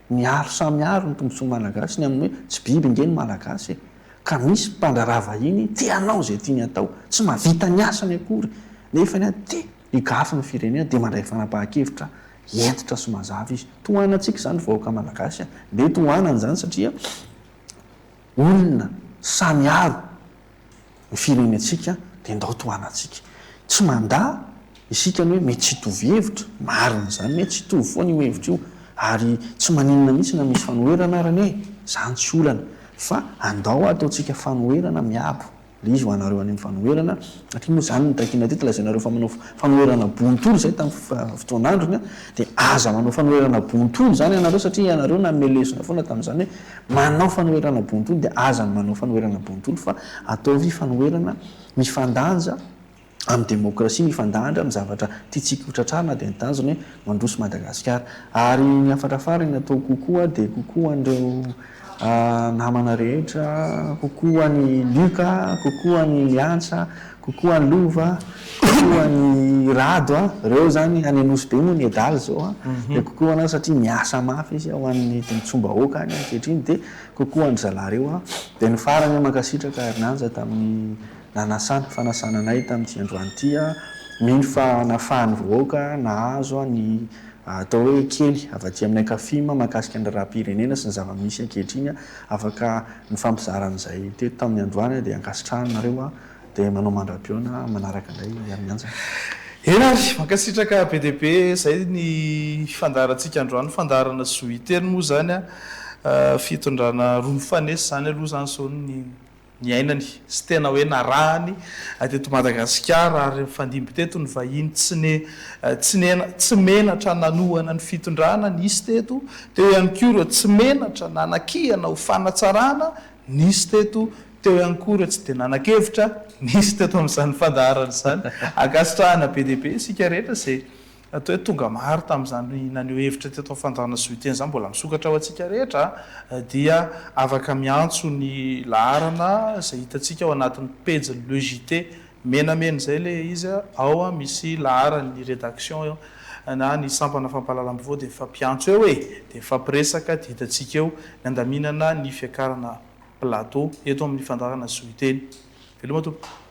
miaro samy miaro ny tombotsoa malagasy ny amin'ny hoe tsy biby nge ny malagasy e. Ka misy mpandraharaha vahiny te hanao izay tiany atao, tsy mahavita ny asany akory nefa ny te higafy ny firenena dia mandray fanapahan-kevitra hentitra sy mazava izy. Tohanantsika izany vahoaka malagasy a. Ndeha tohanana izany satria olona samy miaro ny firenentsika dia ndao tohanantsika. Tsy mandà isika ny hoe mety tsy hitovy hevitra, marina izany, mety tsy hitovy foana io hevitra io ary tsy maninona mihitsy na misy fanoherana ary anie, izany tsy olana fa andao ataontsika fanoherana miabo. Ilay izy ho anareo any amin'ny fanoherana, satria moa izany no takiana teto, lazainareo fa manao fanoherana bontolo izay tamin'ny fotoan'androny, dia aza manao fanoherana bontolo izany ianareo satria ianareo nanome lesona foana tamin'izany hoe manao fanoherana bontolo dia aza manao fanoherana bontolo fa ataovy fanoherana mifandanja amin'ny demokrasia, mifandanja amin'ny zavatra tiantsika ho tratrarina dia ny tanjona hoe mandroso Madagasikara. Ary ny hafatra farany ataoko koa dia kokoa an'ireo namana rehetra, kokoa an'i Luc, kokoa an'i Liantsa, kokoa an'i Lova, kokoa an'i Rado a, ireo izany any Nosy Be moa ny Edal izao a, dia kokoa anao satria miasa mafy izy ho an'ny tombotsoam-bahoaka any ankehitriny dia kokoa an-dry zalahy ireo a. Dia ny farany mankasitraka Herinanja tamin'ny nanasana, fanasana anay tamin'ity androany ity a, mino fa nafahan'ny vahoaka nahazo ny atao hoe kely avy aty aminay Cafim mahakasika ny raharaham-pirenena sy ny zava-misy ankehitriny, afaka nifampizara an'izay teto tamin'ny androany dia ankasitrahana nareo dia manao mandra-pihaona manaraka indray Herimianja. Eny ary, mankasitraka be dia be, izay ny fandaharantsika androany, fandaharana zo hiteny moa izany a, fitondrana roa mifanesy izany aloha izany izao ny niainany sy tena hoe narahany teto Madagasikara ary nifandimby teto ny vahiny tsy ne tsy ne tsy menatra nanohana ny fitondrana nisy teto, teo ihany koa ireo tsy menatra nanakihana ho fanatsarana nisy teto, teo ihany koa ireo tsy dia nanan-kevitra nisy teto amin'izany fandaharana izany. Ankasitrahana be dia be isika rehetra izay Atao hoe tonga maro tamin'izany naneho hevitra teto amin'ny fandaharana Zohiteny izany, mbola misokatra ho antsika rehetra dia afaka miantso ny laharana izay hitantsika ao anatin'ny pejin'ny Le JT menamena izay ilay izy ao misy laharan'ny rédaction na ny sampana fampahalalam-baovao dia mifampiantso eo e! dia mifampiresaka dia hitantsika eo ny andaminana ny fiakarana plateau eto amin'ny fandaharana Zohiteny. Veloma tompoko.